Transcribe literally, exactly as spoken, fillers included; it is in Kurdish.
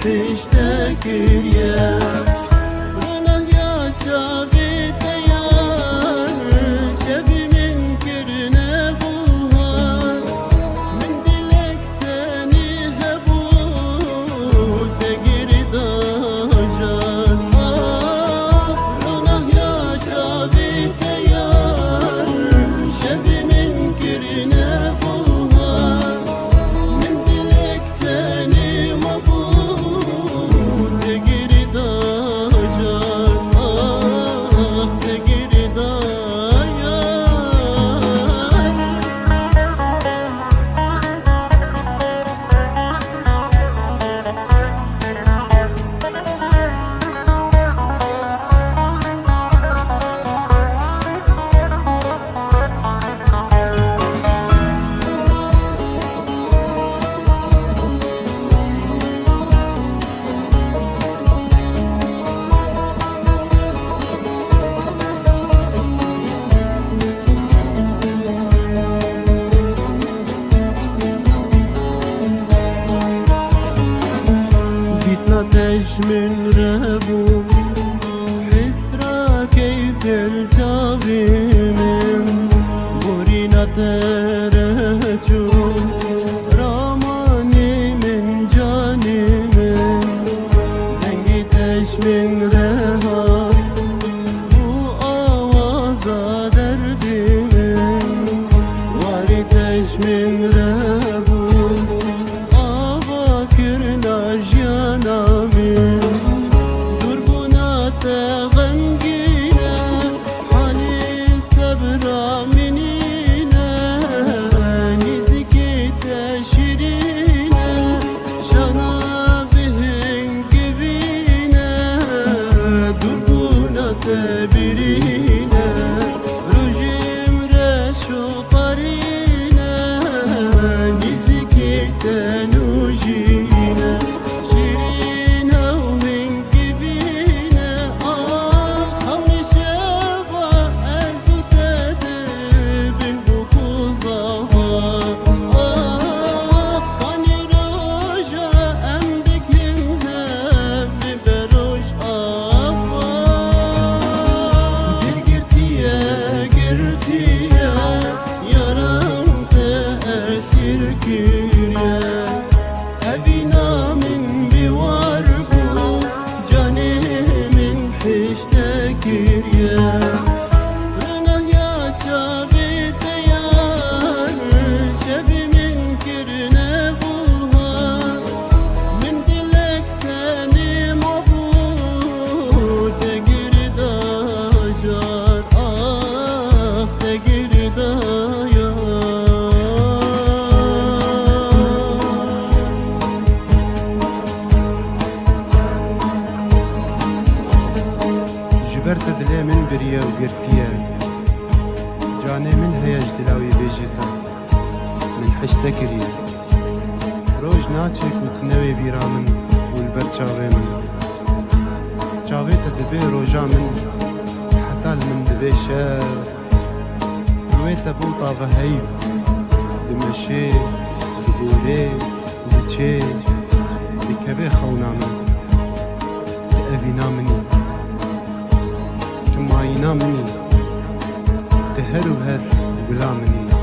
Pişte kiriye. Gunah ya çavê te yar, şevî min kirine buhar. Min dilek tenê hebû, te girdajan. Ah, gunah ya çavê te yar, şevî min kirine buhar. Min dilek Tenê mabû te girdajan, ah, te girdayan. Dîtna te ji min re bû, hist ra keyfê li çavê min, borîna te re çû, ramanê min, canê min, dengê te ji min re hat, bû awaza derdê min, warê te ji min re bû. Ava kirina jiyana min, dûrbûna te xemgîn e, halê sebra min nîne, nîzikî te şîrîn e, şana bi hingivîn e, dûrbûna te birîn e, rojê min reş û tarîne, nîzikî te nûjîne, şîrîne û hingivîne. Ah, hewnê şeva ez û te dibin bûk û zava. Ah, kanî roja em bikin hev. Beroş ava. Dil girtiye, girtiye, yaran te esîr kiriye. Evîna min bêwar bû, canê min hişte kiriye. Gunah ya çavê te yar, şevî min kirine buhar. Min dilek tenê mabû, te girdajan, ah, te girdayan. Ji ber te dilê min biriye û girtiye. Canê min heye ji dila wî bêjê te. Min hişte kiriye. Roj naçe ku tu newê bîra min û li ber çavê min. Çavê te dibê roja min, heta li min dibê şev. Rûyê te bû taveheyv, dimeşê, digorê, diçê, dikeve xewna min. Tu evîna min î. Tu mayîna min î. Tu her û her gula min î.